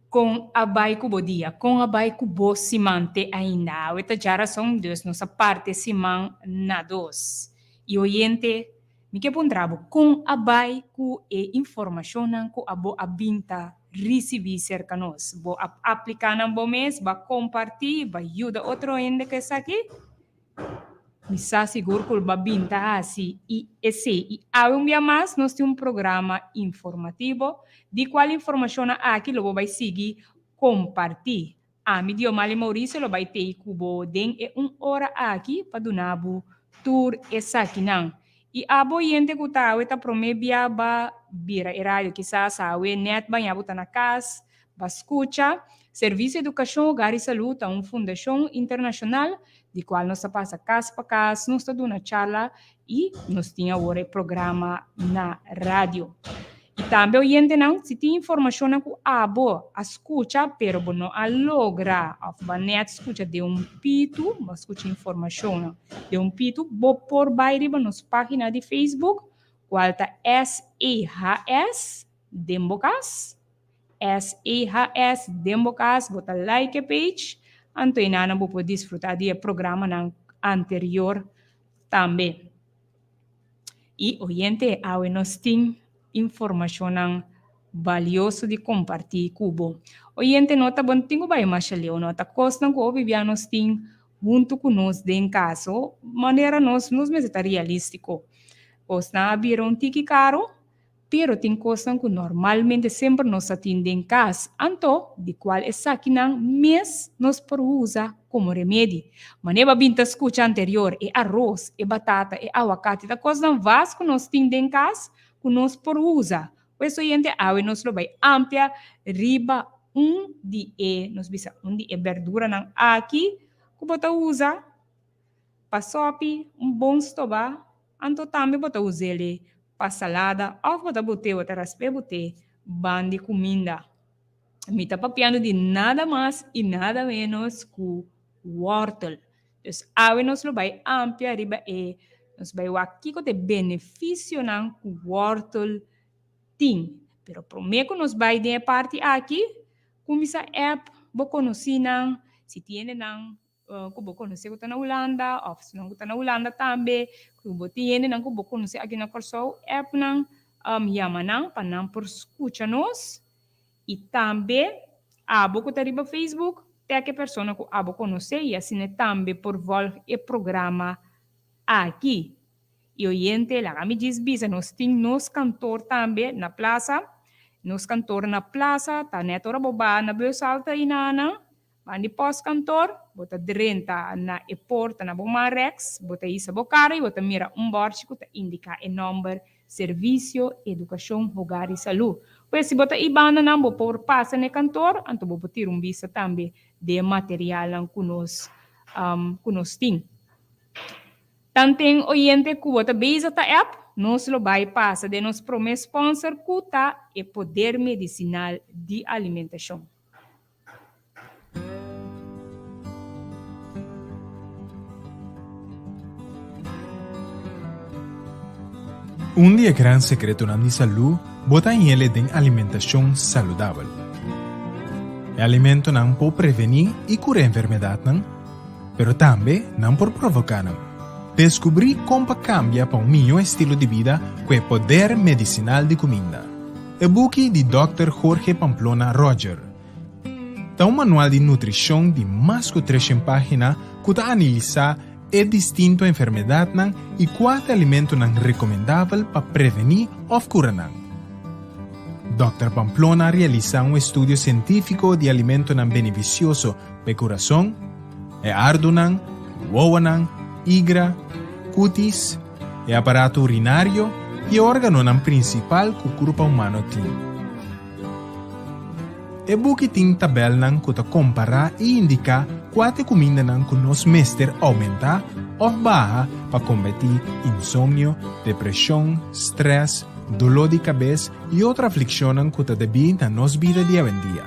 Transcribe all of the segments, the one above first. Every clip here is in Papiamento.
Kon a bai ku bo dia? Kon a bai ku bo siman te ainda? Awe ta djarason, dus nos a parti e siman na dos. I oyente, mi ke puntra bo, kon a bai ku e informashonnan ku abo a bin ta risibí serka nos? Bo a apliká nan bo mes? Bo a kompartí? Bo a yuda otro hende ku esaki? Mi sa sigur ku lo ba bin ta hasi i esei. I awe un bia mas nos tin un programa informativo di kual informashonnan aki lo bo bai sigui kompartí. Ami Diomali Mauricio lo bai tei ku bo den e un ora aki pa duna bo tur esakinan. I abo oyente ku ta awe ta promé bia ba bira e radio kisas awe nèt baña bo ta na kas Ba skucha, Servisio Edukashon Hogar i Salú ta un fundashon internashonal di kual nos ta pasa kas pa kas, nos ta duna charla i nos tin awor e programa na radio. I tambe oyentenan, si tin informashonnan ku abo a skucha pero bo no a logra òf bo a nèt skucha den un pitu, bo a skucha informashonnan den un pitu, bo por bai riba nos página di Facebook kual ta SEHS den bo kas. SEHS den bo kas, bo ta like e page, anto enanan bo por disfruta di e programanan anterior tambe. I oyente, awe nos tin informashonnan balioso di kompartí ku bo. Oyente, no ta bon tin ku bai masha leu, no ta kosnan ku hopi bia nos tin huntu ku nos den kas. O manera nos, nos mester ta realístiko. Kosnan a bira un tiki karo, Pero tin kosnan ku normalmente semper nos ta tin den kas, anto di kual esakinan mes nos por usa komo remedi. Manera bo a bin ta skucha anterior, e aros, e batata, e awakati ta kosnan vas ku nos tin den kas ku nos por usa. Pues oyente awe nos lo bai amplia riba un di e, nos bisa un di e berduranan aki ku bo ta usa pa sopi un bon stobá, anto tambe bo ta us'el Pa salada òf bo ta bot'é bo ta rasp'é bot'é ban di kuminda. Mi ta papiando di nada mas i nada ménos ku wòrtel. Dus awe nos lo bai amplia riba e, nos bai wak kiko ta e benefisionan ku wòrtel tin. Pero promé ku nos bai den e parti aki, kuminsá app bo konosínan, si tiene nan ku bo konosé ku ta na Hulanda òf esnan ku ta na Hulanda tambe, ku bo tin hendenan ku bo konosé aki na Kòrsou, app nan, yama nan pa nan por skucha nos. I tambe abo ku ta riba Facebook, tag e persona ku abo konosé i asina e tambe por vòlg e programa aki. I oyente, laga mi djis bisa nos tin nos kantor tambe na plasa. Nos kantor na plasa ta nèt ora bo ba na bùshalte ayinana. Ban di pòstkantor, bo ta drenta na e porta na bo man rèks, bo ta hisa bo kara i bo ta mira un bòrchi ku ta indiká e nòmber Servisio Edukashon Hogar i Salú. Pues si bo ta i bandanan bo por pasa na e kantor, anto bo por tira un bista tambe den e materialnan ku nos ku nos tin. Tanten oyente ku bo ta bezig ta app, nos lo bai pasa den nos promé sponsor ku ta e Poder Medisinal di Alimentashon. Un di e gran sekretonan di salú bo ta hele den alimentashon saludabel. E alimentonan por prevení i kura enfermedatnan, pero tambe nan por provoká nan. Deskubrí kon pa kambia pa un mihó estilo di bida ku e poder medisinal di kuminda. E buki di Dòkter Jorge Pamplona Roger ta un manual di nutrishon di mas ku treshen página ku ta analisá e distinto enfermedatnan i kua ta alimentonan rekomendabel pa prevení òf kura nan. Dòkter Pamplona a realisá un estudio sientífiko di alimentonan benefisioso pa e kurason, e ardunan, wowonan, igra, kutis, e aparato urinario i e órganonan prinsipal ku kurpa humano tin. E buki tin tabèlnan ku ta kompará i indiká kua ta e kumindanan ku nos mester oumentá òf baha pa kombatí insomnio, depreshon, strès, doló di kabes i otro aflikshonnan ku ta debí na nos bida di awendia.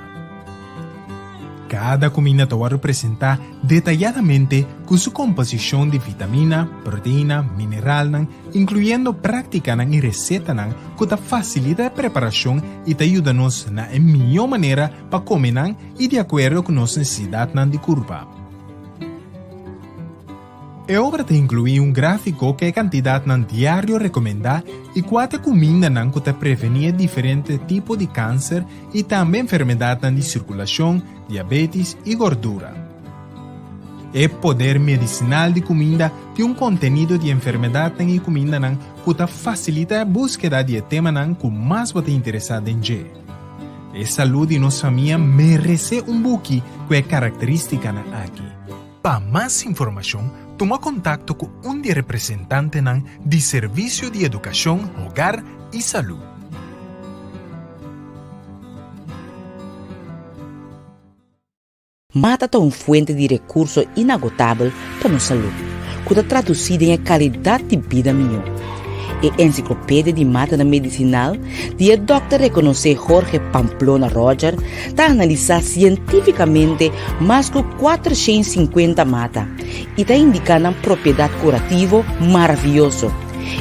Kada kuminda ta wòrdu presentá detayadamente ku su komposishon di vitamina, proteina, mineralnan, inkluyendo práktikanan i resetanan ku ta fasilita e preparashon i ta yuda nos na e mihó manera pa kome nan i di akuerdo ku nos nesesidatnan di kurpa. E obra ta inkluí un gráfiko ku e kantidatnan diario rekomendá i kua ta e kumindanan ku ta prevení e diferente tipo di kanser i tambe enfermedatnan di sirkulashon, diabetis i gordura. E poder medisinal di kuminda tin un kontenido di enfermedatnan i kumindanan ku ta fasilitá e búskeda di e temanan ku mas bo ta interesá den dje. E salú di nos famia meresé un buki ku e karakterístikanan aki. Pa mas informashon, tuma kontakto ku un di e representantenan di Servisio di Edukashon, Hogar i Salú. Mata ta un fuente di rekurso inagotabel pa nos salú, ku ta tradusí den e kalidat di bida mihó. E Ensiklopedia di Matanan Medisinal di e dòkter rekonosé Jorge Pamplona Roger ta analisá sientífikamente mas ku 450 mata i ta indiká nan propiedat kurativo maravioso.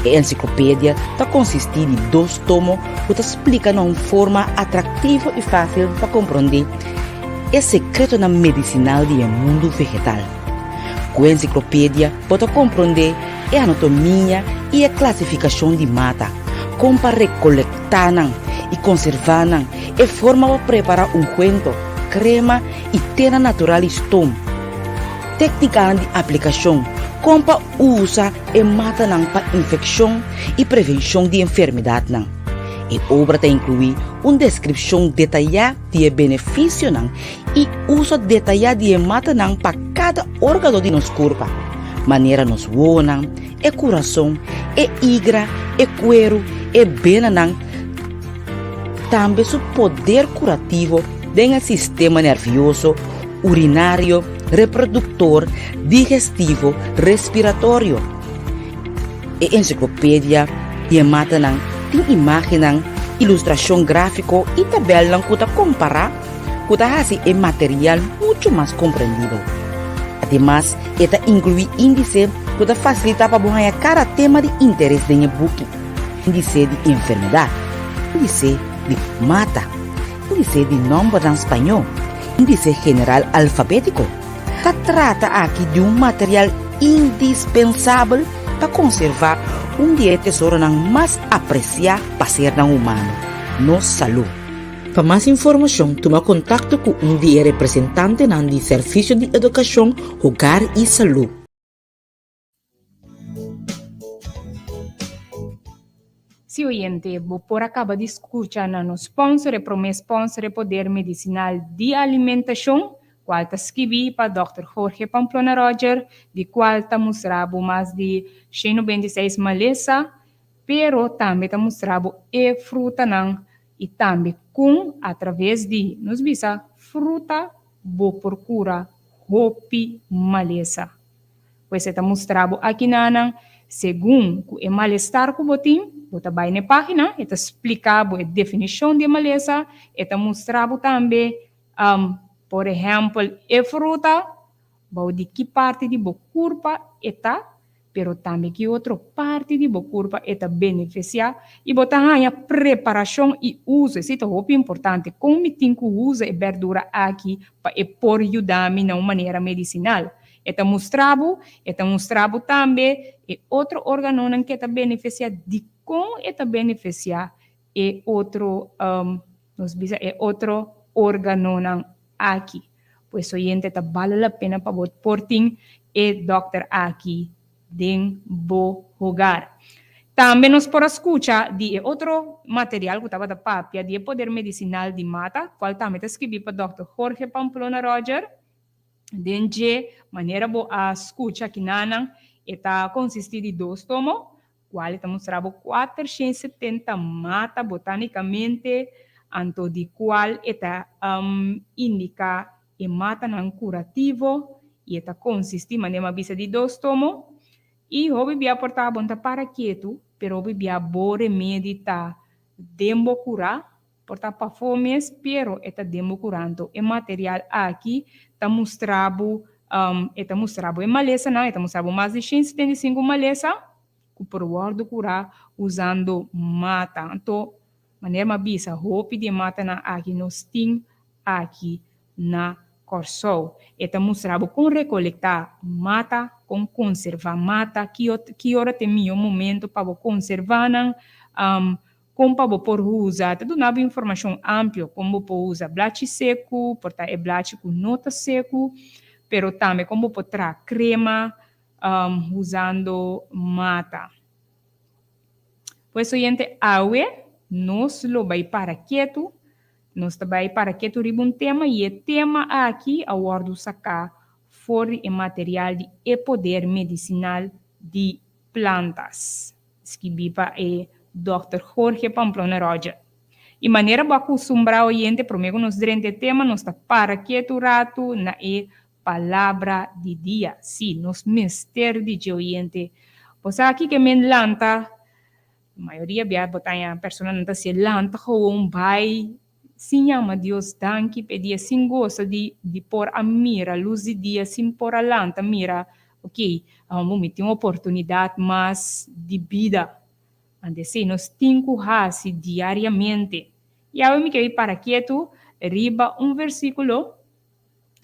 E ensiklopedia ta konsistí di dos tomo ku ta splika na un forma atraktivo i fásil pa komprondé e sekretonan medisinal di e mundu vegetal. Ku e ensiklopedia bo ta komprondé e anatomia i e klasifikashon di mata, kon pa rekolektá nan i konservá nan, e forma pa prepará ungüento, krema i tena natural i stom, téknikanan di aplikashon, kon pa usa e matanan pa infekshon i prevenshon di enfermedatnan. E obra ta inkluí un deskripshon detayá di e benefisionan i uso detayá di e matanan pa kada órgano di nos kurpa, manera nos wowonan, e kurason, e igra, e kueru, e benanan, tambe su poder kurativo den e sistema nervioso, urinario, reproduktor, digestivo, respiratorio. E ensiklopedia di e matanan tin imágennan, ilustrashon gráfiko i tabèlnan ku ta kompará ku ta hasi e material muchu mas komprendibel. Ademas, e ta inkluí índise ku ta fasilitá pa bo haña kada tema di interes den e buki, índise di enfermedat, índise di mata, índise di nòmbernan spañó, índise general alfabétiko. Ta trata aki di un material indispensabel pa konservá un di e tesoronan mas apresiá pa sernan humano, nos salú. Pa mas informashon tuma kontakto ku un di e representantenan di Servisio di Edukashon, Hogar i Salú. Si oyente, bo por a kaba di skucha na nos sponsor, e promé sponsor e Poder Medisinal di Alimentashon, kual ta skibí pa Dòkter Jorge Pamplona Roger, di kual ta mustra bo mas di 196 malesa, pero tambe ta mustra bo e frutanan I tambe kon atraves di, nos bisa, fruta bo por kura hopi malesa. Pues e ta mustra bo akinanan segun ku e malestar ku bo tin, bo ta bai na e página, e ta splika bo e definishon di e malesa, e ta mustra bo tambe, por ehèmpel, e fruta, bou di ki parti di bo kurpa e ta, pero tambe ki otro parti di bo kurpa e ta benefisiá i bo ta haña preparashon i uso. Esei ta hopi importante, kon mi tin ku usa e bèrdura aki pa e por yuda mi na un manera medisinal. E ta mustra bo, e ta mustra bo tambe e otro órganonan ku e ta benefisiá, dikon e ta benefisiá e otro, nos bisa e otro órganonan aki. Pues oyente ta bale la pena pa bo por tin e dokter aki den bo hogar. Tambe nos por a scucha di e otro material cu tabata papia di e poder medicinal di mata, cual tambe ta scribi pa Dòkter Jorge Pamplona Roger. Den dje manera bo a scucha kinanan, e ta consisti di dos tomo, Cual e ta mustra bo 470 mata botanicamente, anto di cual e ta indica e matanan curativo y e ta consisti, manera mi a bisa, di dos tomo. Y hopi bia por ta bo no ta para ketu, pero hopi bia bo remedi ta den bo cura. Por ta pafó mes, pero e ta den bo kuranto. E material aki ta mustra bo, e ta mustra bo e malesanan, e ta mustra bo mas di 175 malesa ku por wòrdu kurá usando mata. Anto, manera mi a bisa, hopi di e matanan aki nos tin aki na Kòrsou. E ta mustra bo kon rekolektá mata, kon konservá mata, ki ki ora ta e mihó momento pa bo konservá nan, kon pa bo por usa. Ta duna bo informashon amplio kon bo por usa blachi seku, por ta e blachi ku no ta seku, pero tambe kon bo por traha krema usando mata. Pues oyente, awe nos lo bai para ketu. Nos ta bai para ketu riba un tema i e tema aki a wòrdu saká for di e material di E Poder Medisinal di Plantas, skibí pa e Dòkter Jorge Pamplona Roger. I manera bo a kustumbrá oyente, promé ku nos drenta e tema nos ta para ketu ratu na e Palabra di dia. Sí, nos mester di dje oyente. Bo sa kiko men lanta? Mayoria bia bo ta haña personanan ta si'e lanta gewoon bai sin yama Dios danki p'e dia, sin gosa di di por a mira lus di dia, sin por a lanta mira, ok, awor mi tin un oportunidat mas di bida. Ante esei nos tin ku hasi diariamente. I awe mi ke bai para ketu riba un versíkulo.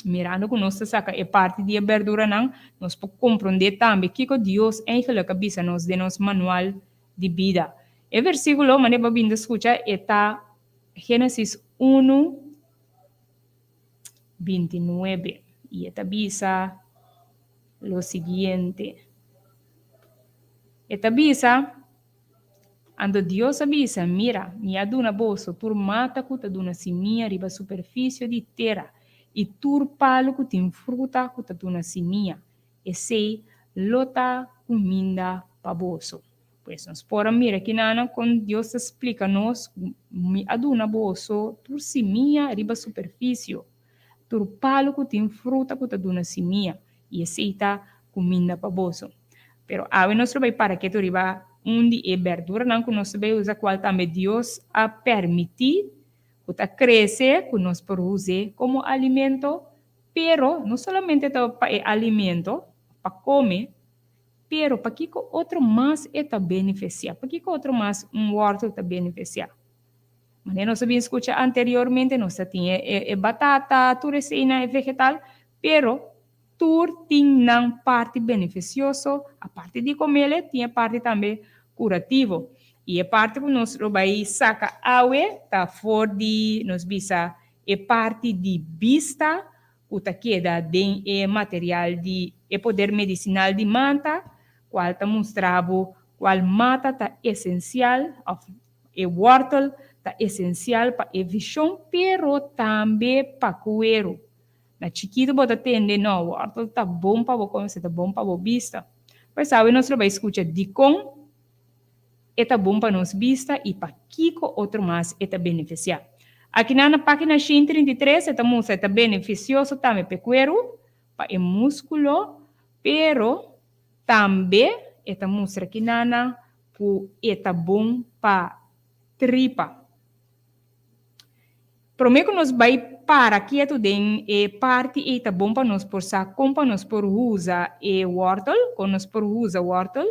Mirando ku nos ta saka e parti di e berduranan, nos por komprondé tambe kiko Dios eigenlik a bisa nos den nos manual di bida. E versíkulo manera bo a bin ta skucha e ta Génesis unu, 29, i e ta bisa lo siguiente. E ta bisa. Anto Dios a bisa, Mira, mi a duna boso tur mata ku ta duna simia riba superfisio di tera, i tur palu ku tin fruta ku ta duna simia. Esei lo ta kuminda pa boso. Pues nos por a mira kinana kon Dios ta splika nos ku mi a duna boso tur simia riba superfisio, tur palu ku tin fruta ku ta duna simia, i esei ta kuminda pa boso. Pero awe nos lo bai para ketu riba un di e berduranan ku nos ta bai usa kual tambe Dios a permití ku ta krese ku nos por us'é komo alimento, pero no solamente ta pa e alimento, pa kome, pero pakiko otro mas e ta benefisiá? Pakiko otro mas un wòrtel ta benefisiá? Manera nos a bin skucha anteriormente nos ta tin e batata, tur eseinan, e vegetal, pero Tur tin nan parti beneficioso, aparte di comele tin e parti tambe curativo. Y e parti cu nos lo bay saca awe ta for di, nos bisa, e parti di bista cu ta keda den e material di e poder medicinal di manta, cual ta mustra bo cual mata ta esencial of e wortel ta esencial pa e vision pero tambe pa cuero. Na chikitu bo ta tende, no, wòrtel ta bon pa bo kome, ta bon pa bo bista. Pues awe nos lo bai skucha dikon e ta bon pa nos bista i pakiko otro mas e ta benefisiá. Akinan na página 133 e ta mustra e ta benefisioso tambe pa e kueru, pa e múskulo, pero tambe e ta mustra kinana ku e ta bon pa tripa. Promé ku nos bai para kietu den e parti ei ta bon pa nos por sa kon pa nos por usa e wòrtel, kon nos por usa wòrtel.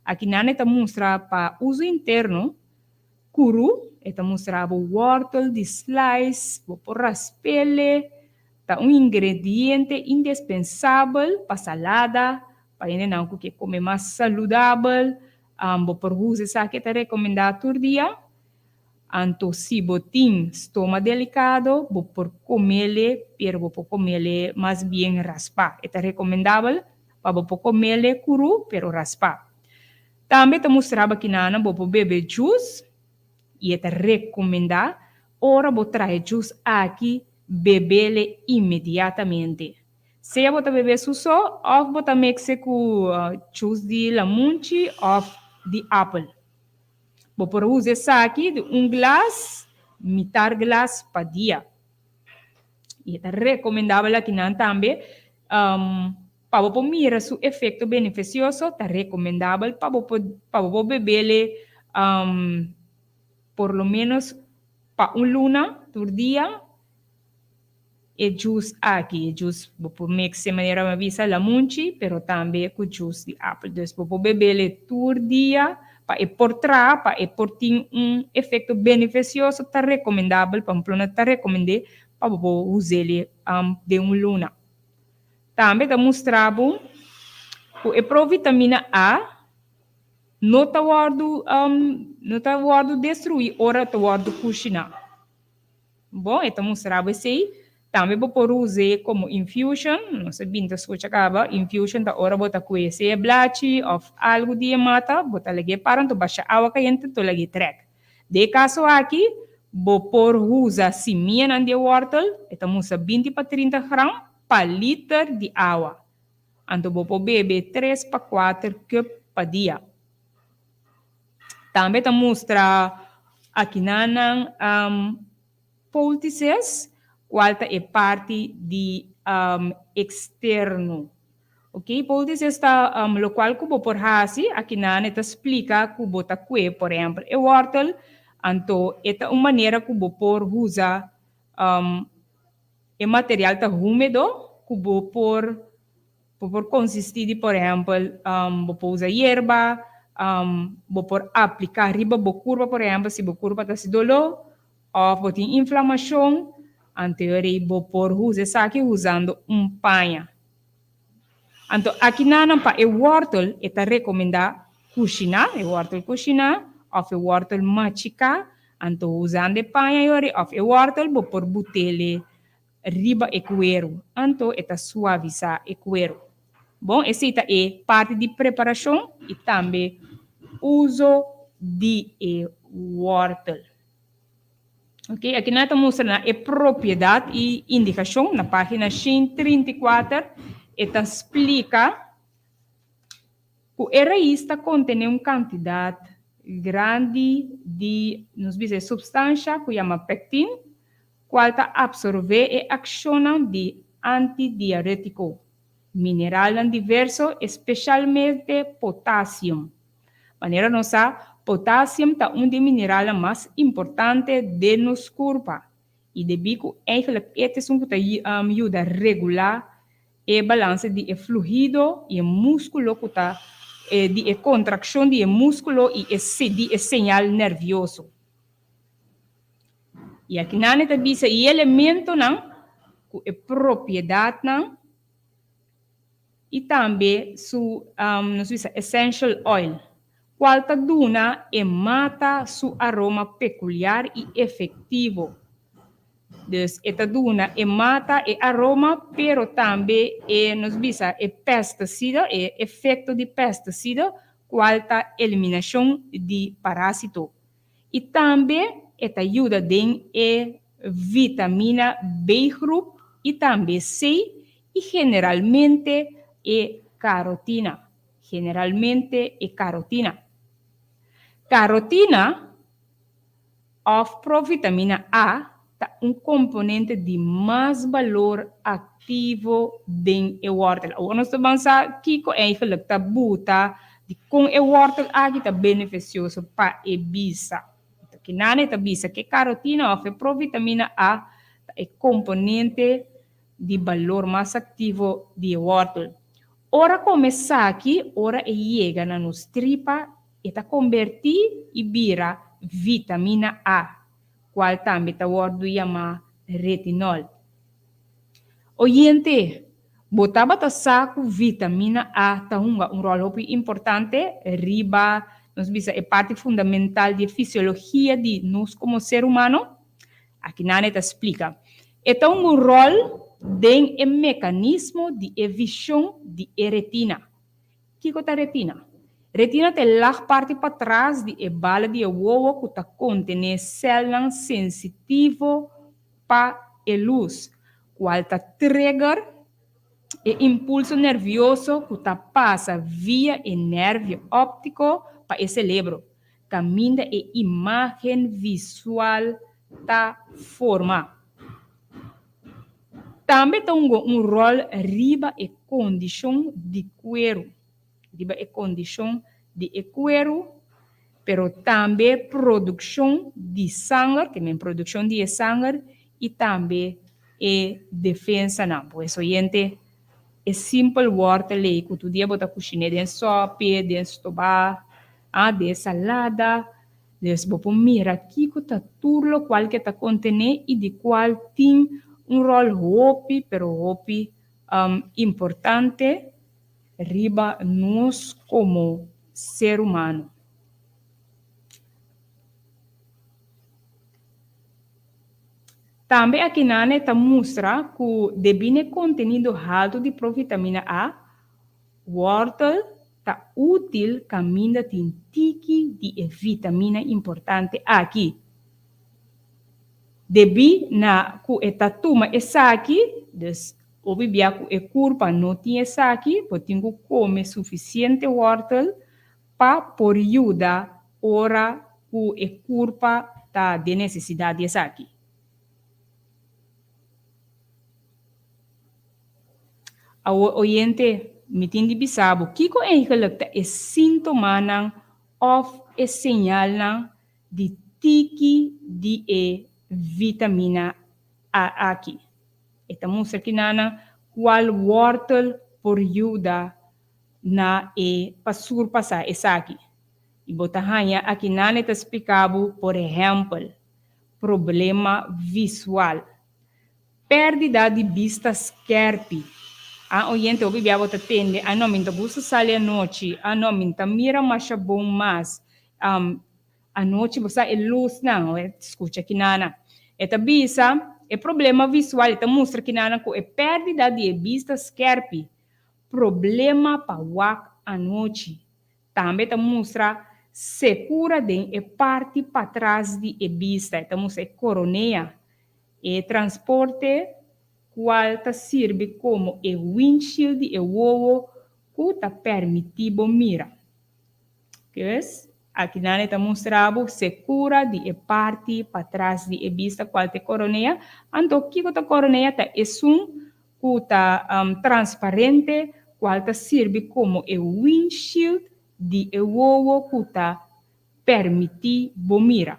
Akinan e ta mustra pa uso interno, kuru, e ta mustra bo wòrtel di slice, bo por rasp'ele, ta un ingrediente indespensabel pa salada, pa hendenan ku ke kome mas saludabel, bo por usa esaki e ta rekomendá tur dia. Anto si bo tin stoma delicado, bo por comele, pero bo por comele mas bien raspa. E ta recomendabel pa bo por comele curu, pero raspa. Tambe ta mustra bo kinana bo por bebe juice, y e ta recomenda ora bo traha e juice aki, bebele inmediatamente. Sea bo ta bebe su so, of bo ta mixe cu juice di lamunchi of di apel. Bo por usa esaki di un glas, mitar glas pa dia. I e ta rekomendabel akinan tambe pa bo por mira su efekto benefisioso, ta rekomendabel pa bo por pa bo por bebele por lo menos. Pa un luna, tur dia, e juice aki, e juice bo por mix e manera mi a bisa lamunchi, pero tambe cu juice di apel. Dus bo por bebele tur dia pa e por traha, pa e por tin un efecto beneficioso, ta recomendabel, Pamplona ta recomende pa bo por usele den un luna. Tambe ta mustra bo cu e provitamina A no ta wordo no ta wordo destrui ora ta wordo cushina. Bon, e ta mustra bo esey. Tambe bo por us'e como infusion. Nos a bin ta scucha caba, infusion ta ora bo ta cuece e blachi of algo di e mata, bo ta lag'e para anto basha awa cayente anto lag'e trek. Den e caso aki, bo por usa simianan di e wortel, e ta mustra 20 pa 30 gram pa liter di awa. Anto bo por bebe tres pa cuater cup pa dia. Tambe ta mustra akinanan poultices, cual ta e parti di externo. Ok, poultices ta locual cu bo por haci, akinan e ta splica cu bo ta cue, por ehempel, e wortel, anto e ta un manera cu bo por usa e material ta humedo cu bo por Bo por konsistí di, por ehèmpel, bo por usa yerba, bo por apliká riba bo kurpa, por ehèmpel, si bo kurpa ta hasi doló òf bo tin inflamashon, anto ei bo por usa esaki usando un paña. Anto akinanan pa e wòrtel e ta rekomendá kushiná, e wòrtel kushiná òf e wòrtel machiká, anto usando e paña ei òf e wòrtel bo por but'el riba e kueru, anto e ta suavisá e kueru. Bon, esei ta e parti di preparashon i tambe uso di e wòrtel. Ok, aki nan ta mustra na e propiedat i indikashon na página 134 e ta splika Ku e rais ta kontené un kantidat grandi di, nos bisa e supstansha ku yama pectin, kual ta apsorbé e akshonnan di antidiarétiko, mineralnan diverso, espeshalmente potasium. Manera nos sa, potasium ta un di e mineralnan mas importante den nos kurpa i debí ku eigentlik e ta esun ku ta yuda regulá E balanse di e fluhido i e múskulo ku ta di e kontrakshon di e múskulo i e di e señal nervioso. I akinan e ta bisa i elementonan ku e propiedatnan i tambe su nos bisa essential oil, kual ta duna e mata su aroma pekuliar i efektivo. Dus e ta duna e mata e aroma, pero tambe e, nos bisa, e pesticida, e efecto di pesticida, cual ta eliminacion di parasito. Y tambe e ta yuda den e vitamina B-groep y tambe C y generalmente e carotina, generalmente e carotina. Carotina. Òf provitamina A ta un komponente di mas balor aktivo den e wòrtel. Awor nos ta ban sa kiko eigenlik ta buta di kon e wòrtel aki ta benefisioso pa e bisa. Anto kinan e ta bisa ku e karotina òf e provitamina A ta e komponente di balor mas aktivo di e wòrtel. Ora kome esaki, ora e yega na nos tripa, E ta kombertí i bira vitamina A, kual tambe ta wòrdu yamá retinol. Oyente, bo tabata sa ku vitamina A ta hunga un ròl hopi importante riba, nos bisa, e parti fundamental di e fisiologia di nos komo ser humano? Akinan e ta splika. E ta hunga un ròl den e mekanismo di e vishon di e retina. Kiko ta retina? Retina ta e lag parti patras di e bala di e wowo ku ta kontené sèlnan sensitivo pa e lus, kual ta trigger e impulso nervioso ku ta pasa via e nervio óptiko pa e selebro, kaminda e imágen visual ta forma. Tambe ta hunga un ròl riba e kondishon di kueru, riba e kondishon di e kueru. pero tambe produkshon di sanger, ke men produkshon di e sanger i tambe e defensanan. Pues oyente, e simpel wòrtel ei ku tur dia bo ta kushiné den sòpi, den stobá, ah, den salada, dus bo por mira kiko ta tur lokual ke ta kontené i di kual tin un ròl hopi pero hopi importante riba nos komo ser humano. Tambe akinane ta mustra ku debí n'e kontenido haltu di provitamina A, wòrtel ta útil kaminda tin tiki di e vitamina importante aki. Debí na ku e ta tuma esaki, dus Hopi bia ku e kurpa no tin esaki, bo tin ku kome sufisiente wòrtel pa por yuda ora ku e kurpa ta den nesesidat di esaki. Awor oyente, mi tin di bisa bo kiko eigenlik ta e síntomanan òf e señalnan di tiki di e vitamina A aki. E ta mustra kinana cual wortel por yuda na e pa surpasa esaki. Y bo ta haña akinana e ta splica bo, por ehempel, problema visual, perdida di bista skerpi. A oyente hopi bia bo ta tende, a no, mi no ta gusta sali anochi, a no, mi no ta mira masha bon mas. Anochi bo sa e lusnan, e skucha kinana. E ta bisa, e problema visual, e ta mustra kinana ku e pèrdida di e bista skèrpi, problema pa wak anochi. Tambe e ta mustra sekura den e parti patras di e bista, e ta mustra e koronea, e transporte kual ta sirbi komo e windshield di e wowo ku ta pèrmití bo mira. Pues, akinan e ta mustra bo sekura di e parti patras di e bista kual ta e koronea. Anto, kiko ta koronea? Ta esun ku ta transparente kual ta sirbi komo e windshield di e wowo ku ta permití bo mira.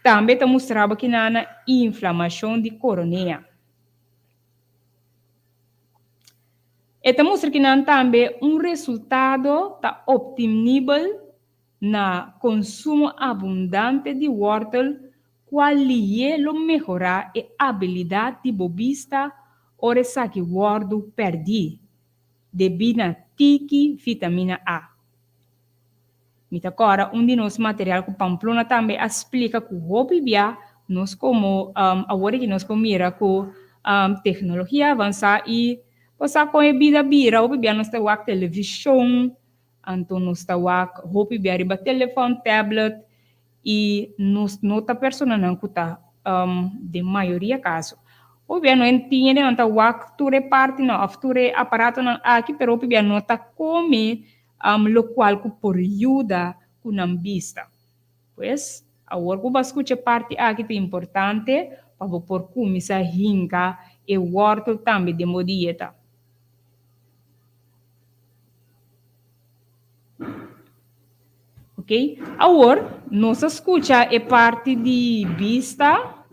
Tambe ta mustra bo kinana inflamashon di koronea. E ta mustra ki nan tambe un resultado ta obtenibel na konsumo abundante di wòrtel kual lihé lo mehorá e abilidat di bo bista ora esaki wòrdu pèrdí debí na tiki vitamina A. Mi ta kòrda un di nos material ku Pamplona tambe a splika ku hopi bia nos komo awor aki nos por mira ku teknologia avansá i bo sa kon e bida bira hopi bia nos ta wak televishon anto nos ta wak hopi bia riba telefòn, tablet i nos no ta personanan ku ta den mayoria kaso hopi bia no entiende nan ta wak tur e partinan òf tur e aparatonan aki pero hopi bia no ta kome locual cu por yuda cu nan bista. Pues, awor cu bo a scucha e parti aki ta importante pa bo por cuminsa hinca e wortel tambe den bo dieta. Ok, awor nos a scucha e parti di bista,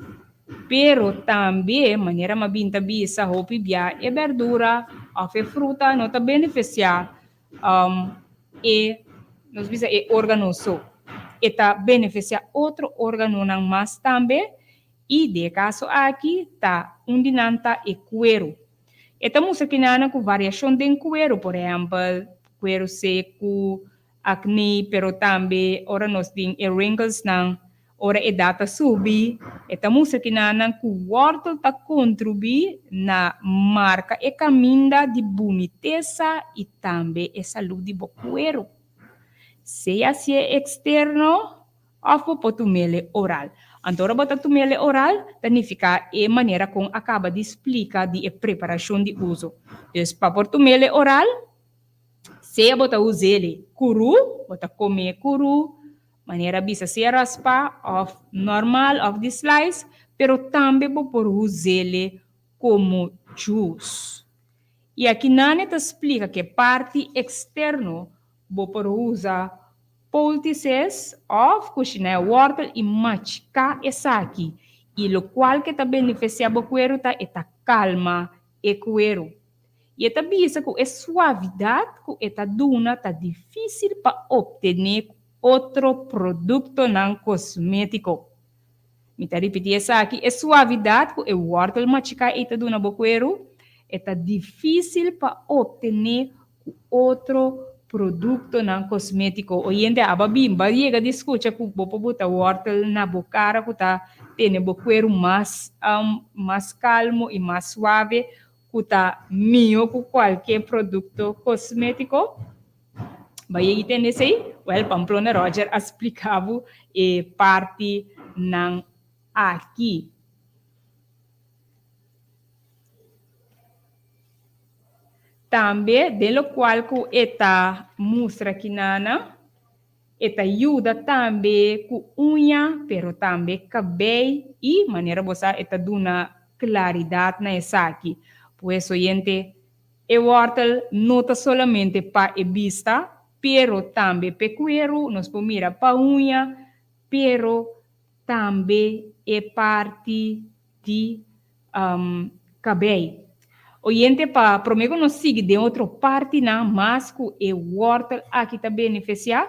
pero tambe manera mi a bin ta bisa hopi bia e berdura of e fruta no ta beneficia e nos bisa e órgano so. E ta benefisiá otro órganonan mas tambe i den e kaso aki ta un di nan ta e kueru. E ta mustra kinanan ku variashon den kueru, por ehèmpel kueru seku, Acné, pero tambe ora nos tin e wrinklesnan, ora e edat ta subi, e ta mustra kinanan ku wòrtel ta kontribuí na marka e kaminda di bunitesa i tambe e salú di bo kueru. Sea si e eksterno òf bo por tum'el oral. Anto ora bo ta tum'el oral, ta nifiká e manera kon a kaba di splika di e preparashon di uso. Dus pa por tum'el oral, Sea bo ta us'el kuru, bo ta kom'é kuru, manera bisa sea raspá òf normal òf di slice, pero tambe bo por us'el komo juice. I aki nan e ta splika ku e parti eksterno bo por usa. Poultices òf kushiná e wòrtel i machiká esaki i lokual ke ta benefisiá bo kueru ta e ta kalma e kueru. I e ta bisa ku e suavidat ku e ta duna ta difísil pa optené ku otro produktonan kosmétiko. Mi ta ripití esaki, e suavidat ku e wòrtel machiká ei ta duna bo kueru, e ta difísil pa optené Ku otro produktonan kosmétiko. Oyente aba bin ba yega di skucha ku bo por buta wòrtel na bo kara ku ta tene bo kueru mas mas kalmo i mas suave ku ta mihó ku kualke produkto kosmétiko. Ba yega i tende esei? Wèl, Pamplona Roger a splika bo e partinan aki. Tambe den lokual ku e ta mustra kinana, e ta yuda tambe ku uña, pero tambe kabei i, manera bo sa, e ta duna klaridat na esaki. Pues oyente, e wòrtel no ta solamente pa e bista, pero tambe p'e kueru, nos por mira pa uña, pero tambe e parti di kabei. Oyente pa prome ku nos sigui den otro partinan mas ku e wòrtel aki ta benefisiá,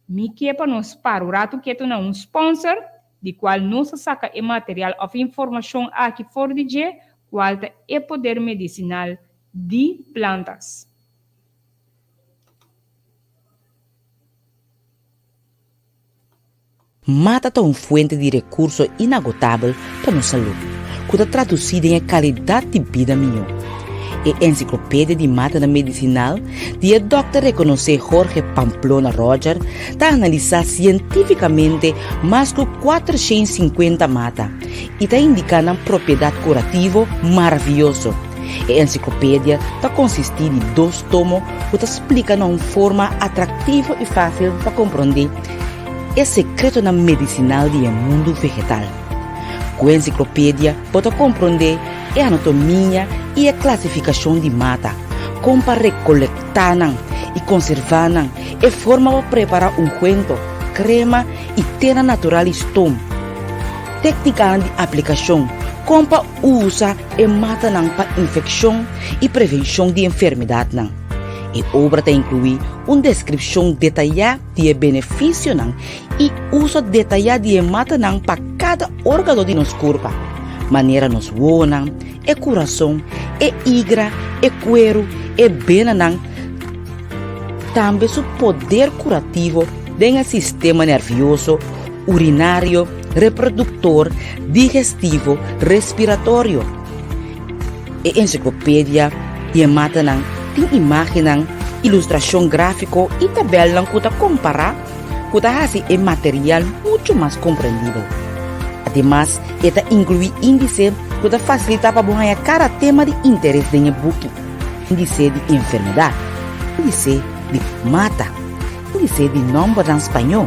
mi ke pa nos para un ratu ketu na un sponsor di kual nos a saka e material òf informashon aki for di dje, kual ta e poder medisinal di plantas. Mata ta un fuente di rekurso inagotabel pa nos salú, ku ta tradusí den e kalidat di bida mihó. E Ensiklopedia di Matanan Medisinal di e dòkter rekonosé Jorge Pamplona Roger ta analisá sientífikamente mas ku 450 mata i ta indiká nan propiedat kurativo maravioso. E ensiklopedia ta konsistí di dos tomo ku ta splika na un forma atraktivo i fásil pa komprondé E sekretonan medisinal di e mundu vegetal. Ku e ensiklopedia bo ta komprondé e anatomia i e klasifikashon di mata, kon pa rekolektá nan i konservá nan, e forma pa prepará ungwento, krema i tena natural i stom, téknikanan di aplikashon, kon pa usa e matanan pa infekshon i prevenshon di enfermedatnan. E obra ta inkluí un deskripshon detayá di e benefisionan i uso detayá di e matanan pa kada órgano di nos kurpa, manera nos wowonan, e kurason, e igra, e kueru, e benanan, tambe su poder kurativo den e sistema nervioso, urinario, reproduktor, digestivo, respiratorio. E ensiklopedia di e matanan tin imágennan, ilustrashon gráfiko i tabèlnan ku ta kompará ku ta hasi e material muchu mas komprendibel. Ademas, e ta inkluí índise ku ta fasilitá pa bo haña kada tema di interes den e buki, índise di enfermedat, índise di mata, índise di nòmbernan spañó,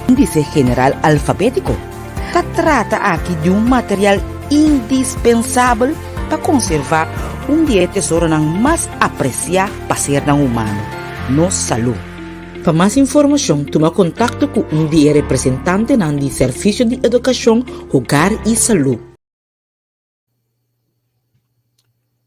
índise general alfabétiko. Ta trata aki di un material indispensabel pa konservá un di e tesoronan mas apresiá pa sernan humano, nos salú. Pa mas informashon tuma kontakto ku un di e representantenan di Servisio di Edukashon, Hogar i Salú.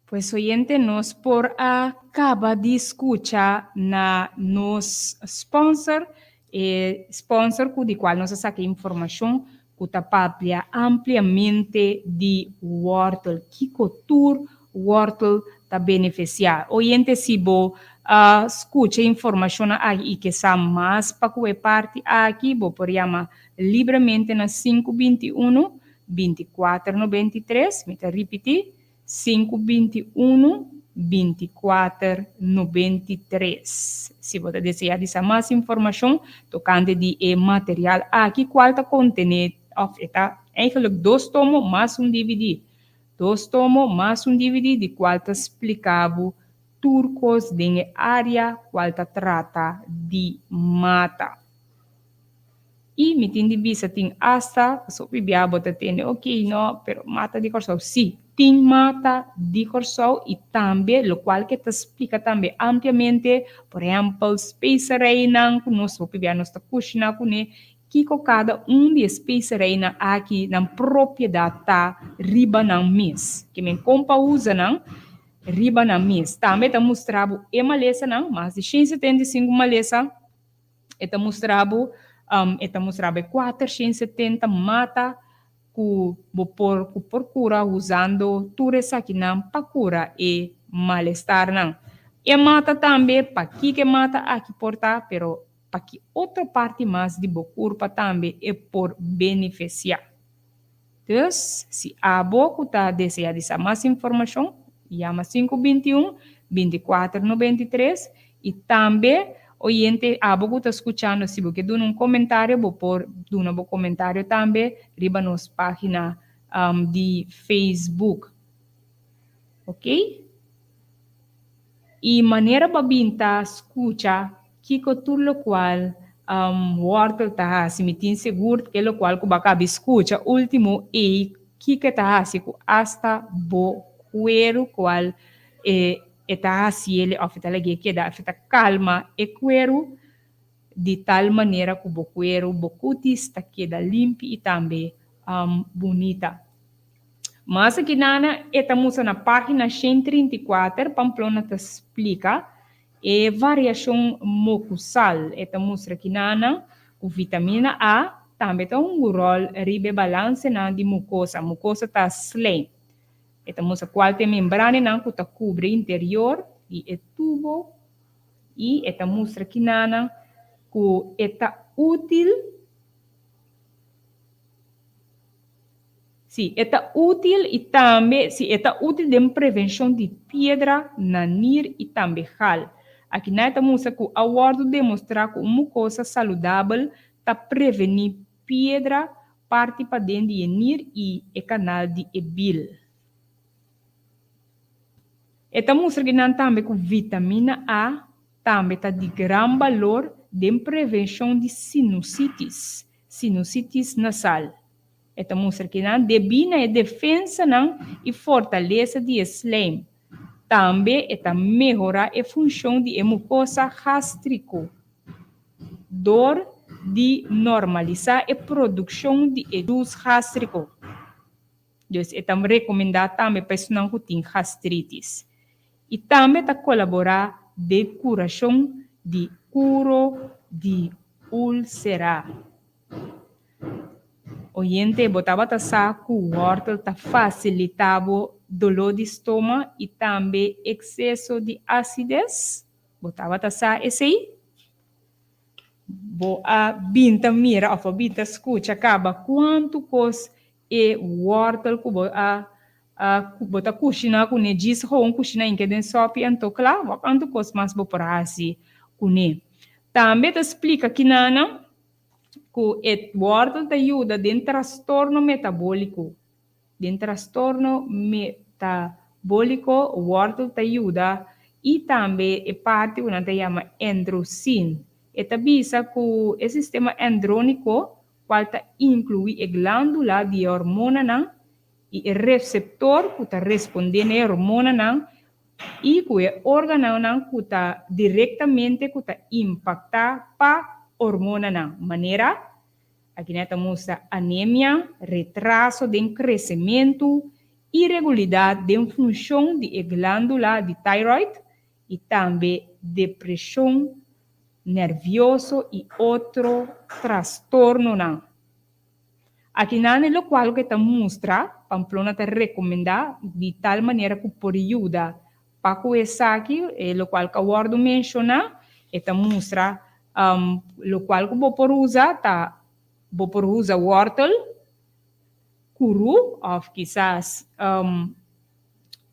Pues oyente nos por a caba di scucha na nos sponsor, e sponsor cu di cual nos a saca informacion cu ta papia ampliamente di wortel, kico tur wortel ta beneficia. Oyente si bo a scucha informacionnan aki y ke sa mas pa cu e parti aki bo por yama libremente na 521 24 93, mi ta ripití, sinku 21 24 93. Si bo ta deseá di sa mas informashon tokante di e material aki kual ta kontené òf e ta eigenlijk dos tomo mas un dvd. Dos tomo mas un dvd di kual ta splika bo tur kos den e área kual ta trata di mata. I mi tin di bisa tin asta, pasobra bia bo ta tende, ok, no, pero mata di Kòrsou, sí. tin mata di Kòrsou i tambe lokual ke ta splika tambe ampliamente, por ehèmpel spesereinan ku nos hopi bia nos ta kushiná kuné, kiko kada un di e spesereinan aki nan propiedat ta riba nan mes. Ke men kon pa usa nan riba nan mes. Tambe ta mustra bo e malesanan, mas di 175 malesa. E ta mustra bo, e ta mustra bo e 470 mata ku bo por ku por kura usando tur esakinan pa kura e malestarnan. E mata tambe pa kiko e mata aki por ta, pero pa ki otro parti mas di bo kurpa tambe e por benefisiá. Dus, si abo ku ta deseá di sa mas informashon, yama 521, 24 93 i tambe oyente abo ku ta skuchando si bo ke duna un komentario bo por duna bo komentario tambe riba nos página di Facebook. Ok? I manera bo a bin ta skucha kiko tur lokual wòrtel ta hasi, mi tin sigur ke lokual ku bo a kabi skucha último ei kiko e ta hasi ku asta bo kueru kual e e ta hasiel òf e ta lag'é keda òf e ta kalma e kueru di tal manera ku bo kueru, bo kutis ta keda limpi i tambe bunita. Mas aki nana e ta mustra na página 134, Pamplona ta splika e variashon mokusal. E ta mustra ki nana ku vitamina A tambe ta hunga un ròl riba e balansenan di mukosa. Mukosa ta slijm. E ta mustra kual ta e membranenan ku ta kubri interior di e tubo i e ta mustra ki nana ku e ta útil. Sí, e ta útil i tambe, sí, e ta útil den prevenshon di piedra na nir i tambe gal. Akinan e ta mustra ku a wòrdu demostrá ku un mukosa saludabel ta prevení piedra parti paden di e nir i e kanal di e bil. E ta mustra kinan tambe ku vitamina A tambe ta di gran balor den prevenshon di sinusitis, sinusitis nasal. E ta mustra ki nan debí na e defensanan i fortalesa di e slijm. Tambe e ta mehorá e funshon di e mukosa gástriko dor di normalisá e produkshon di e jus gástriko. Dus e ta rekomendá tambe pa esunnan ku tin gastrítis. I tambe ta kolaborá den kurashon di kuro di úlsera. Oyente, bo tabata sa ku wòrtel ta fasilitá bo doló di stoma i tambe ekseso di asides? Bo tabata sa esei? Bo a bin ta mira òf bo a bin ta skucha kaba kuantu kos e wòrtel ku bo a ku bo ta kushiná kuné djis gewoon kushiná inke den sòpi anto kla? Wak kuantu kos mas bo por hasi kuné. Tambe ta splika kinanan ku e wòrtel ta yuda den trastorno metabóliko. Den trastorno metabóliko wòrtel ta yuda i tambe e parti ku nan ta yama endrosin. E ta bisa ku e sistema endróniko kual ta inkluí e glándula di e hormonanan i e reseptor ku ta respondé na e hormonanan i ku e órganonan ku ta direktamente ku ta impaktá pa hormonanan, manera, aki nan ta mustra anemia, retraso den kresementu, iregulidat den funshon di e glándula di thyroid i tambe depreshon nervioso i otro trastornonan. Akinan e lokual ku e ta mustra, Pamplona ta rekomendá di tal manera ku por yuda pa ku esaki, e lokual ku a wòrdu menshoná, e ta mustra lokual ku bo por usa ta bo por usa wòrtel, kuru òf kisas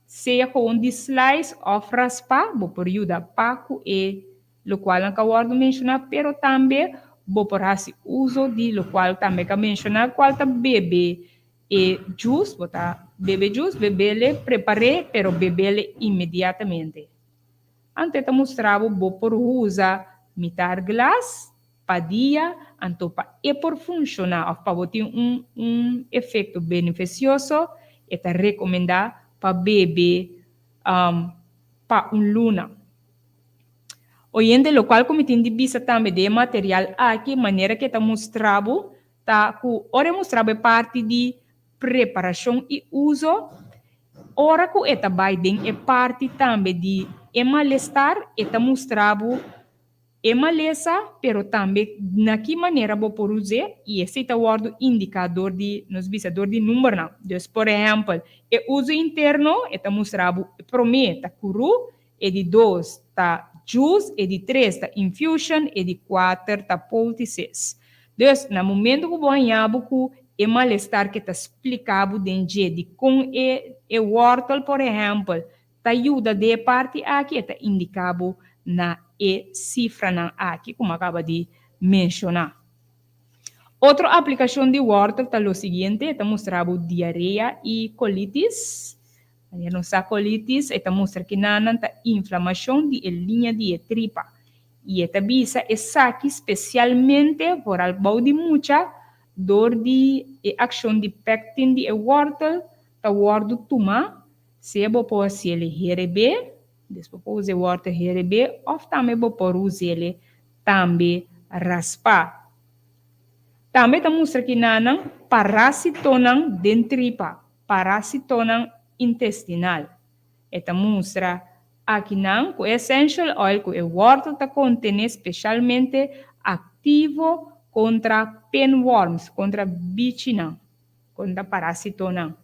sea gewoon di slice òf raspá, bo por yuda pa ku e Lokualnan ka wòrdu menshoná, pero tambe bo por hasi uso di lokual tambe ka menshoná, kual ta bebe e jus, bo ta bebe jus, bebele, prepar'é, pero bebele inmediatamente. Anto e ta mustra bo, bo por usa mitar glas pa dia, anto pa e por funshoná òf pa bo tin un un efekto benefisioso, E ta rekomendá pa bebe pa un luna. Oyente, lokual ku mi tin di bisa tambe den e material aki, manera ku e ta mustra bo, ta ku ora e mustra bo e parti di preparashon i uso, ora ku e ta bai den e parti tambe di e malestar, e ta mustra bo E malesa, pero tambe na ki manera bo por us'é, i esei ta wòrdu indiká dor di, nos bisa, dor di numbernan. Dus, por ehèmpel, e uso interno, e ta mustra bo, e promé ta kurú, e di dos ta juice, e di tres ta infusion, e di kuater ta poultices. Dus, na momento ku bo haña bo ku e malestar ke ta splika bo den dje dikon e e wòrtel, por ehèmpel, Ta yuda den e parti aki e ta indica bo na e cifranan aki cu mi a caba di menciona. Otro aplicacion di wortel ta lo siguiente, e ta mustra bo diarea y colitis. Manera nos sa colitis e ta mustra kinanan ta inflamacion di e liña di e tripa y e ta bisa esaki specialmente vooral bou di mucha door di e accion di pectin di e wortel ta wordo tuma Sea bo por hasiel herebé, des bo por usa e wòrtel herebé òf tambe bo por us'el tambe raspá. Tambe ta mustra kinanan parásitonan den tripa, parásitonan intestinal. E ta mustra akinan ku e essential oil ku e wòrtel ta kontené speshalmente aktivo kontra pinworms, kontra bichinan, kontra parásitonan.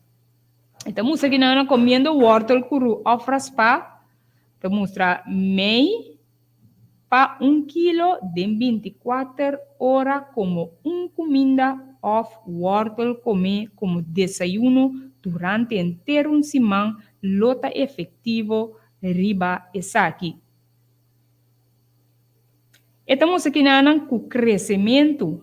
E ta mustra ki nan na komiendo wòrtel kuru òf raspá. Ta mustra mei pa un kilo den 24 ora komo un kuminda òf wòrtel komé komo desayuno durante henter un siman lo ta efektivo riba esaki. E ta mustra ki nan ku kresementu.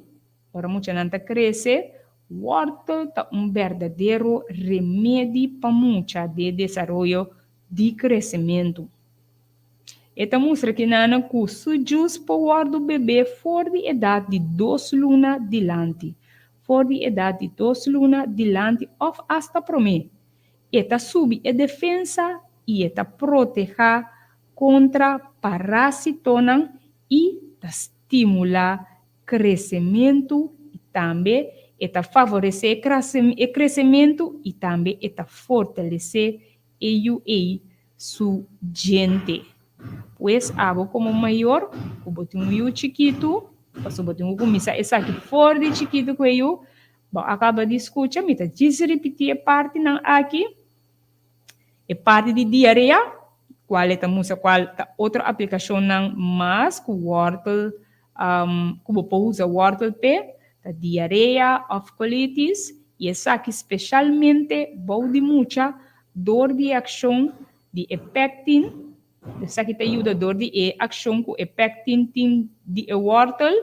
Ora muchanan ta krese, wòrtel ta un berdadero remedi pa mucha den desaroyo di kresementu. E ta mustra kinan ku su djus por wòrdu bebé for di edat di dos luna dilanti, for di edat di dos luna dilanti òf asta promé. E ta subi e defensa i e ta protehá kontra parásitonan i ta stimulá kresementu i tambe e ta favoresé e kresementu i tambe e ta fortalesé e yu ei su djente. Pues abo komo mayor ku bo tin un yu chikitu, pasobra bo tin ku kuminsá esaki for di chikitu ku e yu, bo a kaba di skucha, mi ta djis ripití e partinan aki. E parti di diarea, cual e ta mustra cual ta otro aplicacionnan mas cu wortel cu bo por usa wortel p'e, ta diarea of colitis y esaki specialmente bou di mucha door di e accion di e pectin, esaki ta yuda door di e accion cu e pectin tin di e wortel.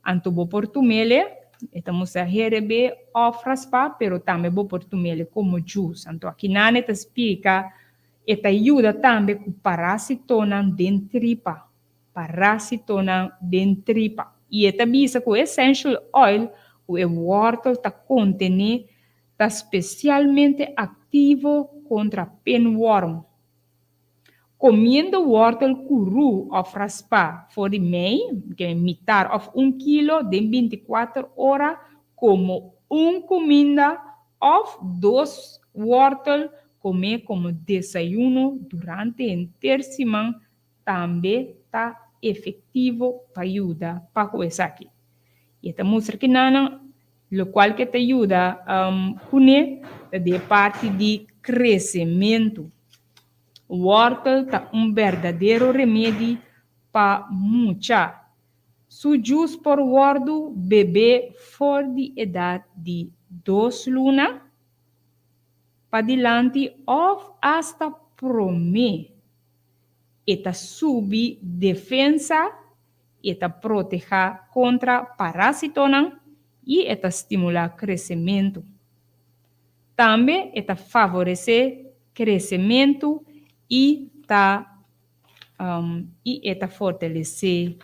Anto bo por tum'ele, e ta mustra herebé òf raspá, pero tambe bo por tum'ele komo djus. Anto akinan e ta splika, e ta yuda tambe ku parásitonan den tripa, parásitonan den tripa. I e ta bisa ku e essential oil ku e wòrtel ta kontené ta spesialmente aktivo kontra pinworm. Komiendo wòrtel kurú òf raspá for di mei, ke mitar òf un kilo den 24 ora komo un kuminda òf dos wòrtel komé komo desayuno durante henter siman tambe ta efektivo pa yuda pa ku esaki. I e ta mustra kinanan lokual ke ta yuda kuné ta di e parti di kresementu. Wòrtel ta un berdadero remedi pa mucha. Su djus por wòrdu bebé for di edat di dos luna padilanti òf asta promé. E ta subi defensa, e ta protehá kontra parásitonan i e ta stimulá kresementu. Tambe e ta favoresé kresementu i ta i e ta fortalesé